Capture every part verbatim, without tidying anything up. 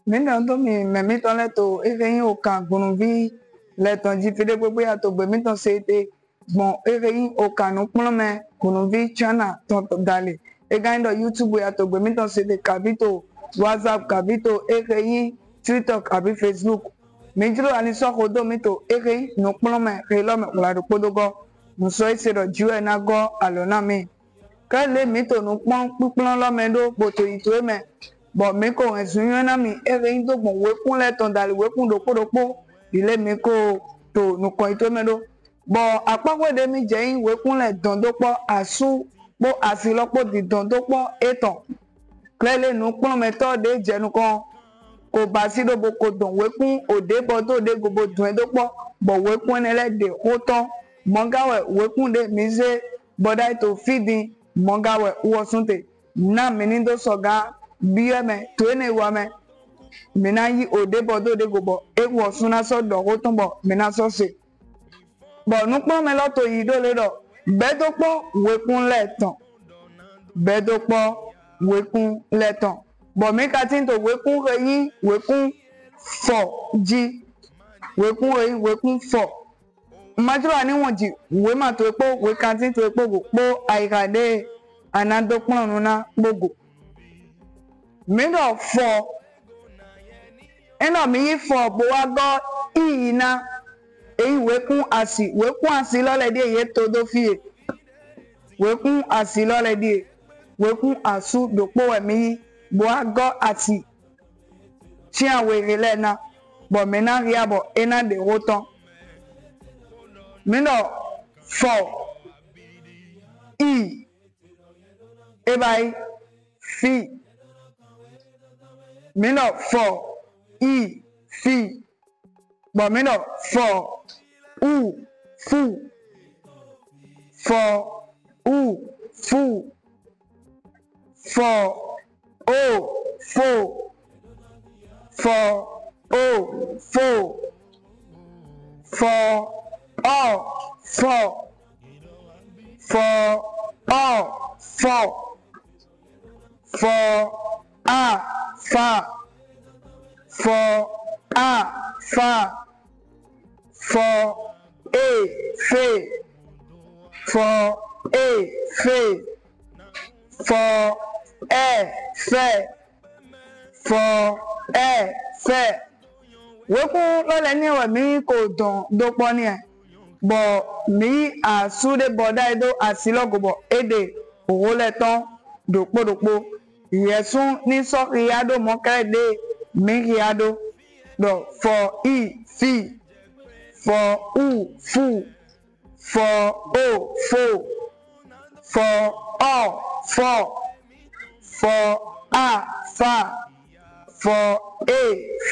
Mi nɔ do mi mɛ mitɔn lɛ to ehe yin okan Gunuvi lɛ tɔn ji fi ɖe gbegbe ya to gbe mitɔn se te gbɔn ehe yin okan nukplɔnmɛ Gunuvi channel tɔn dali. E gan yin ɖɔ YouTube ya to gbe mitɔn se te kabi to WhatsApp kabi to ehe yin TikTok abi Facebook. Mi jlo ani sɔ xodo mi to ehe yin nukplɔnmɛ he lɔ mɛ wla ɖokpo do gɔ. Nu sɔ ese ɖɔ ji wɛ na gɔ alɔ na mi. Kɛ le mi to nukplɔn kpikplɔn lɔ mɛ ɖo gboto yi to e mɛ, bɔ mi ko hɛn zun yɔn na mi ehe yin do gbɔn wekun lɛ tɔn dali wekun ɖokpo ɖokpo yi le mi ko to nukɔn yi to e mɛ ɖo. Bɔ akpakpɛ ɖe mi jɛ yin wekun lɛ dɔn do kpɔ asu kpo asi lɔ kpo didɔn do kpɔ etɔn. Kɛ le nukplɔnmɛtɔ ɖe jɛ nukɔn ko basi ɖo bo ko dɔn wekun oɖe bɔ do ɖe go bo dɔn ɛ do kpɔ, bɔ wekun enɛ lɛ ɖe xo tɔn. Mɔ ga wɛ wekun ɖe mi ze bɔ ɖa to fi din, mɔ ga wɛ wɔ sun te. Na mi ni do sɔ ga biɔ mɛ to enɛ wa mɛ. Mi na yi oɖe bɔ do ɖe go bɔ e wɔ sun na sɔ ɖɔ xo tɔn bɔ mi na sɔ se. Bɔ nukplɔnmɛ lɔ to yi ɖo le ɖɔ bɛ do kpɔ wekun lɛ tɔn. Bɛ do kpɔ wekun lɛ tɔn. Bɔ mi ka tin to wekun he yin wekun fɔ ji. Wekun he yin wekun fɔ. Ma jlo ani wɔn ji wema to e kpo wekantin to e kpo go kpo ayiha ɖe a na do kplɔn nu na kpo go. Mi ɖɔ fɔ. Enɔ mi yi fɔ bo wa gɔ iyi na. Eyi wekun asi, wekun asi lɔ lɛ ɖie ye to do fie. Wekun asi lɔ lɛ ɖie. Wekun asu ɖokpo wɛ mi yi bo wa gɔ asi. Tia wehe lɛ na, bɔ mi na hia bɔ e na ɖe xo tɔn. Mi ɖɔ fɔ i. E ba yi fi. Mi nɔ fɔ i fi. Bɔ mi nɔ fɔ u fu. Fɔ u fu. Fɔ o fo. Fɔ o fo. Fɔ ɔ fɔ. Fɔ ɔ fɔ. Fɔ a fa. Fɔ a fa. Fɔ e fe. Fɔ e fe. Fɔ ɛ fɛ. Fɔ ɛ fɛ. Wekun lɔ lɛ niɛ wɛ mi ko dɔn do kpɔ niɛ. Bɔ mi asu ɖe bɔ ɖa e do asi lɔ go bɔ e ɖe oho lɛ tɔn ɖokpo ɖokpo. Yɛsu ni sɔ hia ɖo mɔ kɛ ɖe mi hia ɖo. Ɖɔ fɔ i fi. Fɔ u fu. Fɔ o fo. Fɔ ɔ fɔ. Fɔ a fa. Fɔ e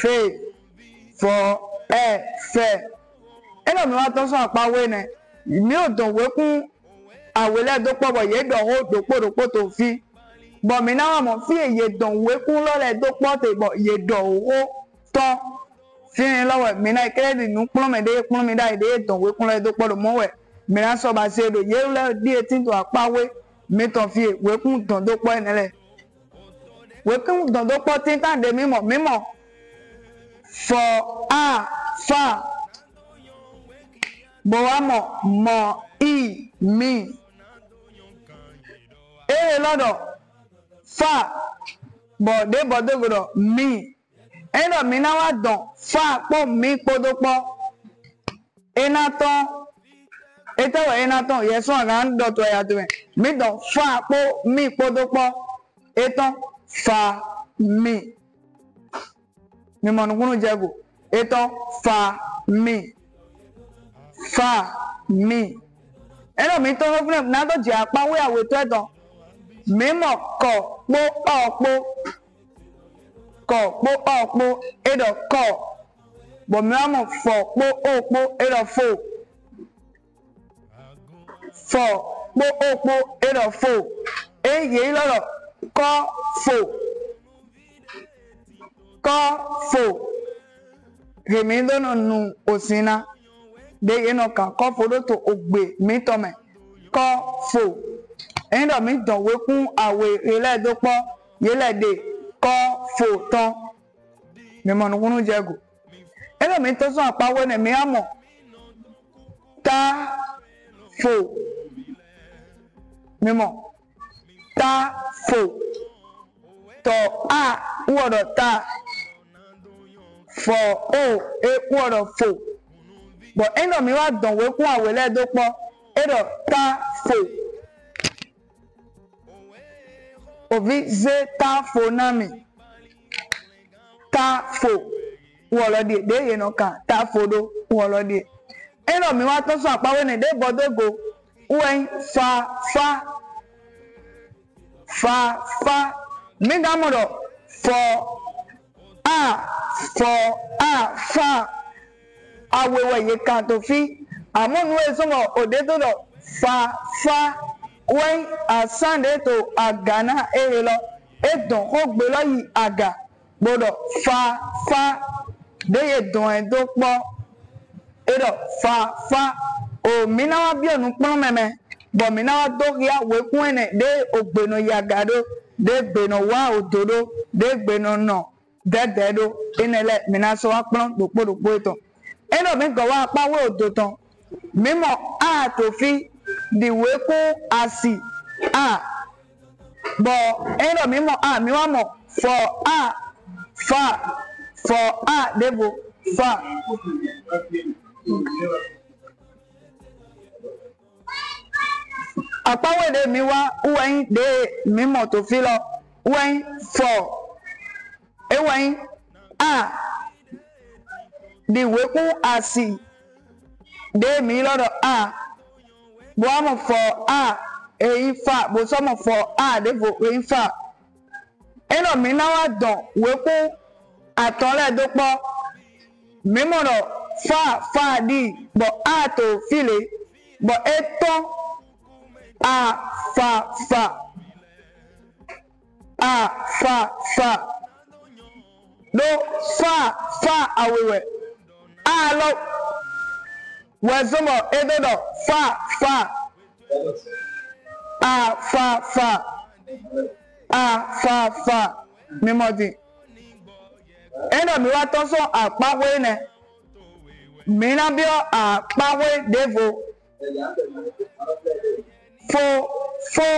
fe. Fɔ ɛ fɛ. Enɔ mi wa tɔn sɔn akpa we nɛ. Mi o dɔn wekun awe lɛ do kpɔ bɔ ye ɖɔ ho ɖokpo ɖokpo to fi. Bɔ mi na wa mɔ fi ye dɔn wekun lɔ lɛ do kpɔ te bɔ ye ɖɔ ho tɔn. Fi lɔ wɛ mi na yi kɛlɛ ɖi nukplɔnmɛ ɖe kplɔn mi ɖa yi ɖe dɔn wekun lɔ do kpɔ ɖo mɔ wɛ mi na sɔ ba se ɖo ye lɛ ɖi e tin to akpa we mi tɔn fi wekun dɔn do kpɔ enɛ lɛ. Wekun dɔn do kpɔ tintan ɖe mi mɔ mi mɔ fɔ a fa. Bɔ wa mɔ mɔ i mi. Ehe lɔ ɖɔ fa bɔ ɖe bɔ do go ɖɔ mi. Enɔ mi na wa dɔn fa kpo mi kpo do kpɔ. E na tɔn. Etɛ wɛ e na tɔn yɛsu aga n dɔ to ya to mɛ. Mi dɔn fa kpo mi kpo do kpɔ. Etɔn fa mi. Mi mɔ nukunu jɛ go. Etɔn fa mi. Fa mi. Enɔ mi tɔn fɛnɛ na do jɛ akpa we awetɔ etɔn. Mi mɔ kɔ kpo ɔ kpo. Kɔ kpo ɔ kpo e ɖɔ kɔ. Bɔ mi wa mɔ fɔ kpo o kpo e ɖɔ fo. Fɔ kpo o kpo e ɖɔ fo. E ye lɔ ɖɔ kɔ fo. Kɔ fo. He mi do nɔ nu osin na. Ɖe ye nɔ kan kɔ fo ɖo to ogbe mi tɔn mɛ. Kɔ fo. Eyin ɖɔ mi dɔn wekun awe he lɛ do kpɔ ye lɛ ɖe kɔ fo tɔn. Mi mɔ nukunu jɛ go. Enɛ mi tɔn sɔn akpa we nɛ mi wa mɔ ta fo. Mi mɔ ta fo. Tɔ a wɔ ɖɔ ta. Fɔ o e wɔ ɖɔ fo. Bɔ enɛ mi wa dɔn wekun awe lɛ do kpɔ. E ɖɔ ta fo. Ovi ze ta fo na mi. Ta fo. Wɔ lɔ ɖie ɖe ye nɔ kan ta fo ɖo wɔ lɔ ɖie. Enɛ mi wa tɔn sɔn akpa we nɛ ɖe bɔ do go. Wɛ nyi fa fa. Fa fa. Mi ga mɔ ɖɔ fɔ a fɔ a fa. Awe wɛ ye kan to fi. Amɔ nu e zɔn bɔ o ɖe do ɖɔ fa fa. Wɛ nyi asan ɖe to aga na ehe lɔ. E dɔn xogbe lɔ yi aga. Bo ɖɔ fa fa ɖe ye dɔn ɛ do kpɔ. E ɖɔ fa fa. O mi na wa biɔ nukplɔnmɛ mɛ. Bɔ mi na wa do hia wekun enɛ ɖe o gbe nɔ yi aga ɖo, ɖe gbe nɔ wa odo ɖo, ɖe gbe nɔ nɔ dɛdɛ ɖo. Enɛ lɛ mi na sɔ wa kplɔn ɖokpo ɖokpo etɔn. Enɛ mi gɔ wa akpa we odo tɔn. Mi mɔ a to fi ɖi wekun asi a. Bɔ enɛ mi mɔ a mi wa mɔ fɔ a fa fɔ a ɖevo fa. Akpa we ɖe mi wa wɛ nyi ɖe mi mɔ to fi lɔ wɛ nyi fɔ. E wɛ nyi a ɖi wekun asi ɖe mi lɔ ɖɔ a. Bo wa mɔ fɔ a e nyi fa bo sɔ mɔ fɔ a ɖevo e nyi fa. Enɛ mi na wa dɔn wekun atɔn lɛ do kpɔ. Mi mɔ ɖɔ fa fa ɖi bɔ a to fi le bɔ e tɔn a fa fa. A fa fa. Ɖo fa fa awe wɛ. A lɔ wɛ zɔn bɔ e do ɖɔ fa fa. A fa fa. A fa fa. Mi mɔ din. Enɛ mi wa tɔn sɔn akpa we nɛ. Mi na biɔ akpa we ɖevo. Fo fo.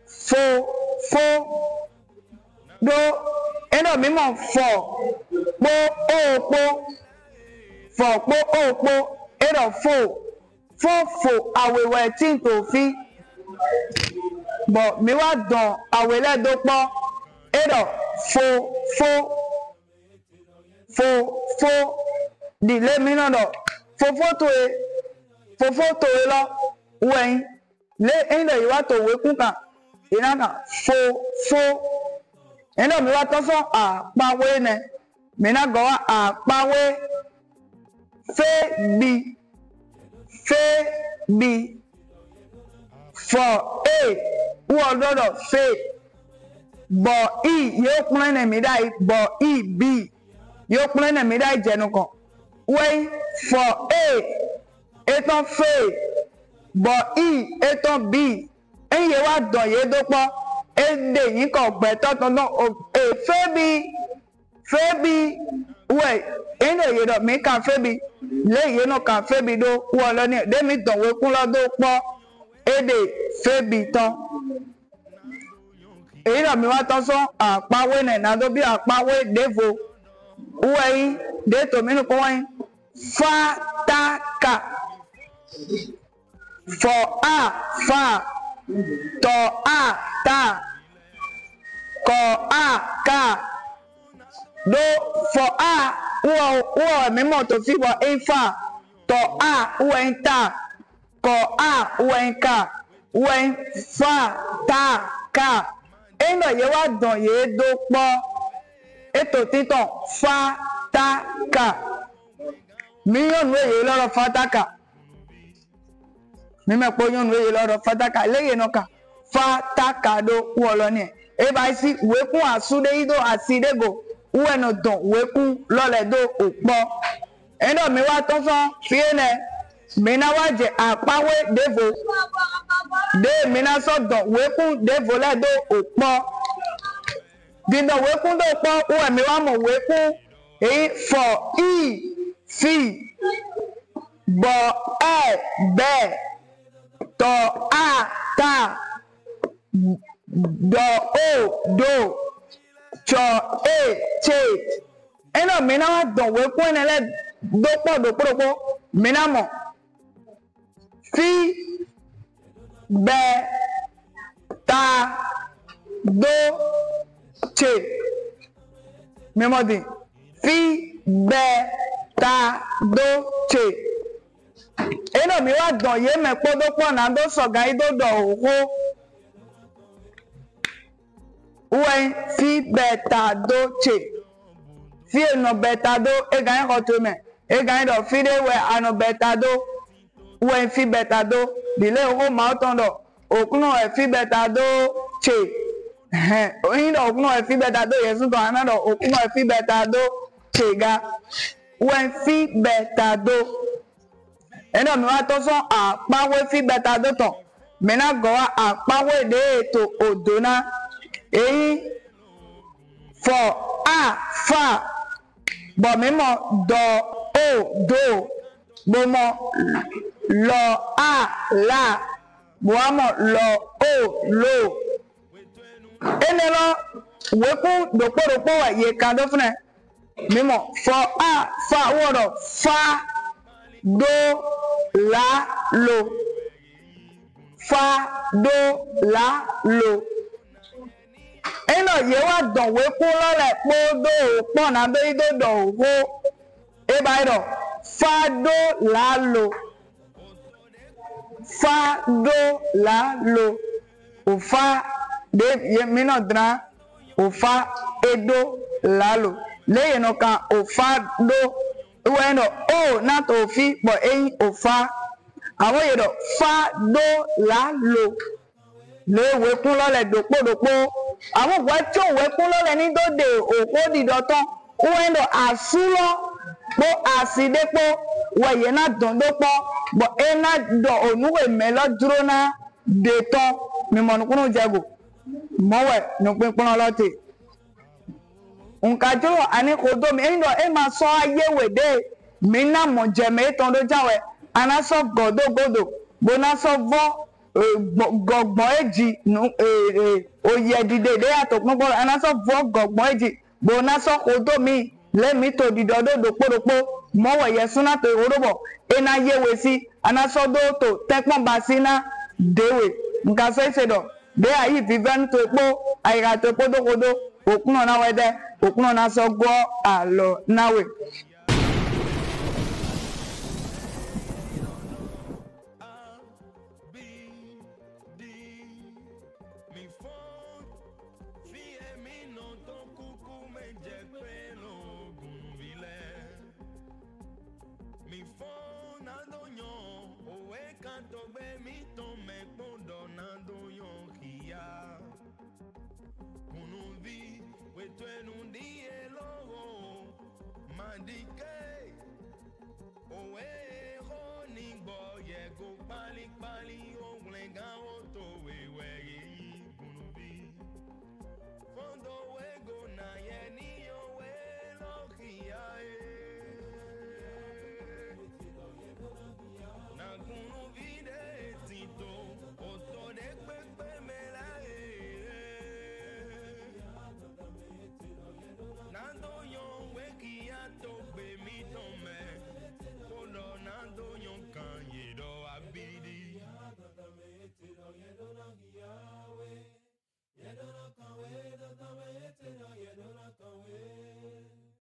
Fo fo. Ɖo enɛ mi mɔ fɔ kpo o kpo. Fɔ kpo o kpo. E ɖɔ fo. Fo fo awe wɛ tin to fi. Bɔ mi wa dɔn awe lɛ do kpɔ. E ɖɔ fo fo. Fo fo. Ɖi le mi nɔ ɖɔ fofo towe. Fofo towe lɔ wɛ nyi. Le enyi ɖɔ yi wa to wekun kan, yi na kan fo fo. Enyi ɖɔ mi wa tɔn sɔn akpa we nɛ, mi na gɔ wa akpa we. Fe bi, fe bi. Fɔ e wɔ ɖɔ ɖɔ fe. Bɔ i ye kplɔn nɛ mi ɖayi, bɔ i bi ye kplɔn nɛ mi ɖayi jɛ nukɔn. Wɛ fɔ e etɔn fe, bɔ i etɔn bi. Enyi ye wa dɔn ye do kpɔ, e ɖe nyikɔ gbɛtɔ tɔn tɔn o, e fe bi, fe bi wɛ, enyi ɖɔ ye ɖɔ mi kan fe bi, le ye nɔ kan fe bi ɖo wɔ lɔ nɛ, ɖe mi dɔn wekun lɔ do kpɔ, e ɖe fe bi tɔn. Eyi ɖɔ mi wa tɔn sɔn akpa we nɛ na do bi akpa we ɖevo. Wɛ yi ɖe to mi nukɔn wɛ yi fa ta ka. Fɔ a fa. Tɔ a ta. Kɔ a ka. Ɖo fɔ a wɔ wɔ mi mɔ to fi bɔ e fa. Tɔ a wɔ e ta. Kɔ a wɛ nyi ka, wɛ nyi fa ta ka. Enyi ɖɔ ye wa dɔn ye do kpɔ, e to tintɔn fa ta ka. Mi nyɔnu e ye lɔ ɖɔ fa ta ka. Mi mɛ kpo nyɔnu e ye lɔ ɖɔ fa ta ka. Le ye nɔ ka fa ta ka ɖo wɔ lɔ nɛ. E ba si wekun asu ɖe yi do asi ɖe go. Wɛ nɔ dɔn wekun lɔ lɛ do okpɔ. Enyi ɖɔ mi wa tɔn sɔn fi enɛ, mi na wa jɛ akpa we ɖevo. Ɖe mi na sɔ dɔn wekun ɖevo lɛ do okpɔ. Dindɔn wekun do kpɔ wɛ mi wa mɔ wekun eyi fɔ i fi, bɔ ɛ bɛ, tɔ a ta, dɔ o do, tsɔ e tse. Enɔ mi na wa dɔn wekun enɛ lɛ do kpɔ dokpo dokpo, mi na mɔ fi bɛ ta do tse. Mi mɔ din, fi bɛ ta do tse. Enɔ mi wa dɔn ye mɛ kpodo kpɔ na do sɔgan yi do dɔ oho. Wɛ fi bɛ ta do tse. Fi e nɔ bɛ ta do, e gan yi xɔ to mɛ. E gan yi dɔ fi de wɛ a nɔ bɛ ta do. Wɛ fi bɛ ta do. Dile oho ma tɔn dɔ Oklunɔ wɛ fi bɛ ta do tse. Hɛn, oyin dɔ Oklunɔ wɛ fi bɛ ta do Yesu tɔn, a na dɔ Oklunɔ wɛ fi bɛ ta do tse ga. Wɛ fi bɛ ta do. Enɔ mi wa to sɔn akpawe fi bɛ ta do tɔn. Mi na gɔ wa akpawe de to odo na. Eyin fɔ a fa, bɔ mi mɔ dɔ o do, bo mɔ lɔ a la, bo wa mɔ lɔ o lo. Enɛ lɔ wekun dokpo dokpo wɛ ye kan do finɛ. Mi mɔ fɔ a fa wɔ dɔ fa do la lo. Fa do la lo. Enɔ ye wa dɔn wekun lɔ lɛ kpodo kpɔ na do yi do dɔ oho. E ba yi dɔ fa do la lo. Fa do la lo. Ofa de ye mi nɔ dran. Ofa e do la lo. Le ye nɔ kan ofa do. Wɛ nɔ o na to fi bɔ eyin ofa. Amɔ ye dɔ fa do la lo. Le wekun lɔ lɛ dokpo dokpo. Amɔ wɛ tso wekun lɔ lɛ ni do de oho didɔ tɔn. Wɛ dɔ asu lɔ kpo asi de kpo wɛ ye na dɔn do kpɔ, bɔ e na dɔ onu he mɛ lɔ dro na de tɔn. Mi mɔ nukunu jɛ go. Mɔ wɛ nukpinkplɔn lɔ te. Nka jlo ani xodo mi, eyin dɔ e ma sɔ aye we de, mi na mɔ jɛmɛ etɔn do ja wɛ, a na sɔ gɔ do godo, bo na sɔ vɔ gɔgbɔn eji nu oyɛ dide de ya to kpɔnkpɔn, a na sɔ vɔ gɔgbɔn eji, bo na sɔ xodo mi le mi to didɔ do dokpo dokpo. Mɔ wɛ yɛsu na to eho do bɔ e na ye we si, a na sɔ do to tɛnkpɔn basi na de we. Nka sɔ ise dɔ de ayi vivɛnu to ekpo, ayiha to ekpo do xodo, Oklunɔ na wɛ dɛ, Oklunɔ na sɔ gɔ alɔ na we. Mi fɔn, fi emi nɔ tɔn kuku mɛ jɛ kpe lo gunvi lɛ. Mi fɔn na do nyɔ, owe kan to gbe mi tɔn mɛ kpɔn dɔ na do nyɔ hia. Gunvi, wetɔnu di elo ho, ma di ke. Owe ho ni gbɔ ye go kpali kpali, o wlɛngan